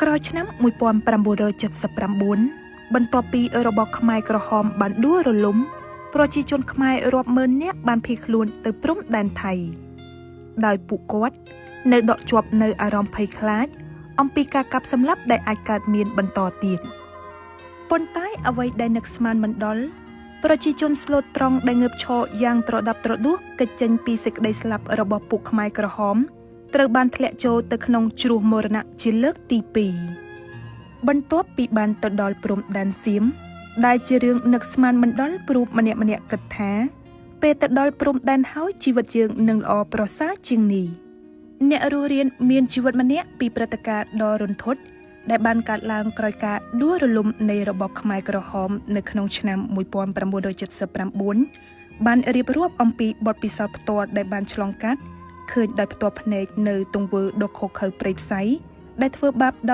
ក្រោយឆ្នាំ1979បន្ទាប់ពីរបបខ្មែរក្រហមបានដួលរលំ ប្រជាជនខ្មែររាប់ម៉ឺននាក់បានភៀសខ្លួនទៅព្រំដែនថៃ ដោយពួកគាត់នៅដកជាប់នៅអារម្មណ៍ភ័យខ្លាច អំពីការកាប់សម្លាប់ដែលអាចកើតមានបន្តទៀតប៉ុន្តែអ្វីដែលនឹកស្មានមិនដល់ប្រជាជនស្លូតត្រង់ដែលងើបឈរយ៉ាងត្រដាប់ត្រដួសគេចចេញពីសេចក្តីស្លាប់របស់ពួកខ្មែរក្រហមត្រូវបានធ្លាក់ចូលទៅក្នុងជ្រោះមរណៈជាលើកទី2បន្ទាប់ពីបានទៅដល់ព្រំដែនសៀមដែលជារឿងនឹកស្មានមិនដល់ព្រោះម្នាក់ម្នាក់គិតថា ពេលទៅដល់ព្រំដែនហើយជីវិតយើងនឹងល្អប្រសើរជាងនេះ អ្នករស់រានមានជីវិតម្នាក់ពីព្រឹត្តិការណ៍ដ៏រន្ធត់ដែលបានកើតឡើងក្រោយការដួលរលំនៃរបបខ្មែរក្រហមនៅក្នុងឆ្នាំ1979បានរៀបរាប់អំពីបទពិសោធន៍ផ្ទាល់ដែលបានឆ្លងកាត់ឃើញដោយផ្ទាល់ភ្នែកនៅទង្វើដ៏ឃោរឃៅព្រៃផ្សៃដែលធ្វើបាប